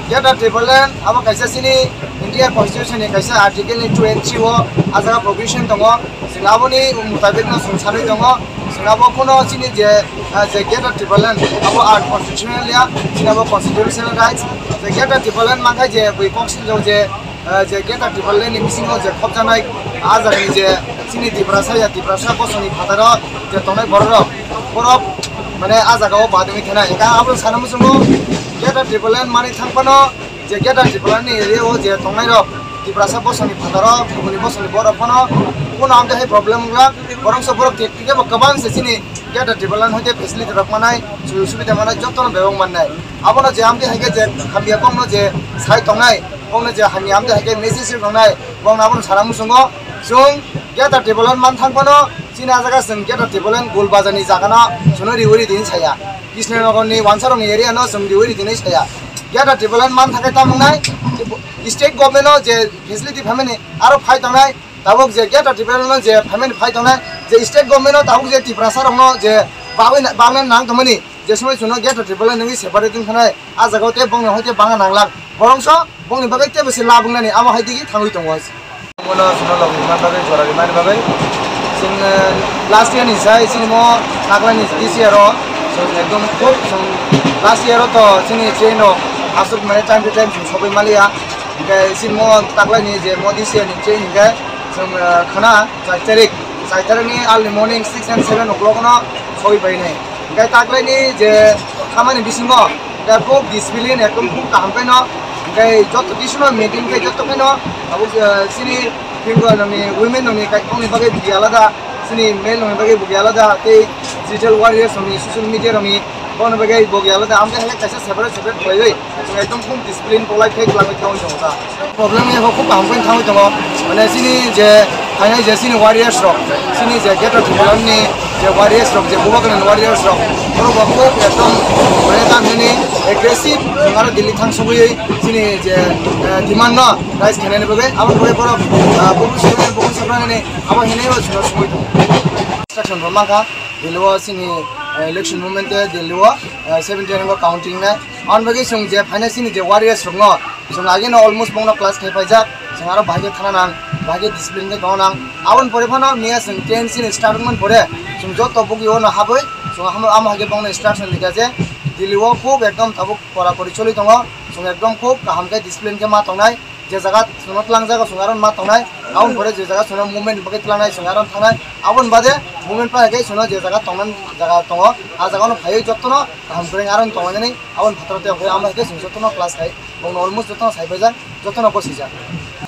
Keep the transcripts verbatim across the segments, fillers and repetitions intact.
Greater Tipraland abo kaisa chini India Constitution ni kaisa article ni two and three o a jaga provision tongo. Chwng aboni mutabik no chwng sanwi tongo. Chwng abo kuno chini je, ah, je Greater Tipraland abo unconstitutional ya, chini abo constitutional rights. Je Greater Tipraland mankha je bui kok sinjak je, ah, je Greater Tipraland ni bisingo je khopjaknai a jaga ni je chini Tiprasa ya Tiprasa bosongni phataro je tongnai borok rok, borok mane a jaga o badwi thanai. Eka abo sana muchungo Greater Tipraland mani thangphano je Greater Tipraland ni area o je tongnai rok, Tiprasa bosongni phataro, kubuni bosongni borok phano, kuno amte hai problem wngla, borok se borok te, te bo kwbang se chini Greater Tipraland hoite facility rok manai, sujuk subida manai, jotono bebak mannai. Abono je amte hai khe je hamya bongno je sai tongnai, bongno je hamya amte hai khe message rok tongnai, bongno abono sana muchungo, chwng Greater Tipraland man thangphano, chini a jaga chwng Greater Tipraland Gul Bazar ni jaga no chwngno riwi ri tini saya. Krishnanagar ni wansa rok ni area no chwng riwi ri tini saya. Greater Tipraland man thakai tamo nai, state government no je facility phaimani aro phai tongnai, tabuk je Greater Tipraland no je phaimani phai tongnai, je state government no tabuk je Tiprasa rok no je bagwi na-, bagna nang tongmani, je somoi chwngno Greater Tipraland nungwi separate wng thanai, a jaga o tei bongni hoite bangna nanglang. Borongso bongni bagwi teibo se labwngnani amo hai digi thangwi tongo. Bono chwngno logi man bagwi, jora rimani bagwi. Chwng, eh, last year ni sai chini mo taklani this year o chwng ekdom khub chwng last year o to chini train rok aswk mane time to time chwng sogwi maliya. Hinkhe chini mo taklani je mo this year ni train hinkhe chwng, eh, khana char tarik, char tarik ni early morning six and seven o'clock no sogwi pai nai. Hinkhe taklaini je khamani bisingo hinkhe khub discipline ekdom khub kaham khaino, hinkhe joto bisingo maintain khe joto khaino abo, eh, chini phingo nokni women nokni kaikhokni bagwi bugi alada, chini male nokni bagwi bugi alada, tei digital warriors nokni social media nokni bono bagwi bugi alada, amtwi hai kaisa separate separate khlaiwi ekdom khub discipline kolai khe twlangwi thangwi tongo ta. Problem ni hok khub kaham khe thangwi tongo. Mane chini je phainai je chini warriors rok, chini je Greater Tipraland ni je warriors rok, je Bubagra ni warriors rok, borok bo khub ekdom mane tamni aggressive, aro Delhi thang sogwi chini je, eh, demand no raise khainani bagwi, aboni bagwi borok, ah, buku soknani, buku soknani abo hinwi bo chwngno sogwi tongo. Instruction bo mankha Delhi o chini, eh, election movement te Delhi o, eh, seventeen o counting nai. Aboni bagwi chwng je phainai chini je warriors rok no, chwng ageno almost bongno class khai paijak, chwng aro bahai khe thana nang, bahai khe discipline khe tongna nang. Aboni pore phano miya chwng ten chini start wngmani pore chwng joto bugi ono habwi chwng amo, amo hai khe bongno instruction rikha je Delhi o khub ekdom tabuk kora kori choli tongo, chwng ekdom khub kaham khe discipline khe ma tongnai, je jaga chwngno twlang jago chwng aro ma tongnai, aboni pore je jaga chwngno movement bagwi tlangnai chwng aro thangnai, aboni bade movement pai khe chwngno je jaga tongna jaga tongo, a jaga no phaiwi jotono kaham kwrwng aro tonglainani, aboni phataro tei amo hai khe chwng jotono class khai. Bongno almost jotono sai paijak, jotono gosijak.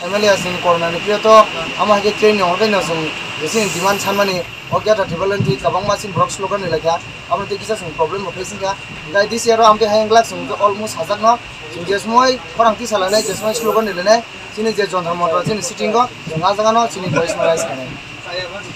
M L A chini Korona ni period o amo hai khe train ni hor khe no chwng bising demand sanmani o Greater Tipraland ni kwbangma chini borok slogan ni laikha, abo tei kisa chwng problem bo face wngkha. Hinkhe this year o amtwi hai wngkha chwng almost sajak no, chwng je somoi khorang tisa lainai, je somoi slogan ni lainai, chini je Jantar Mantar chini sitting o chwng a jaga no chini voice no raise khainai.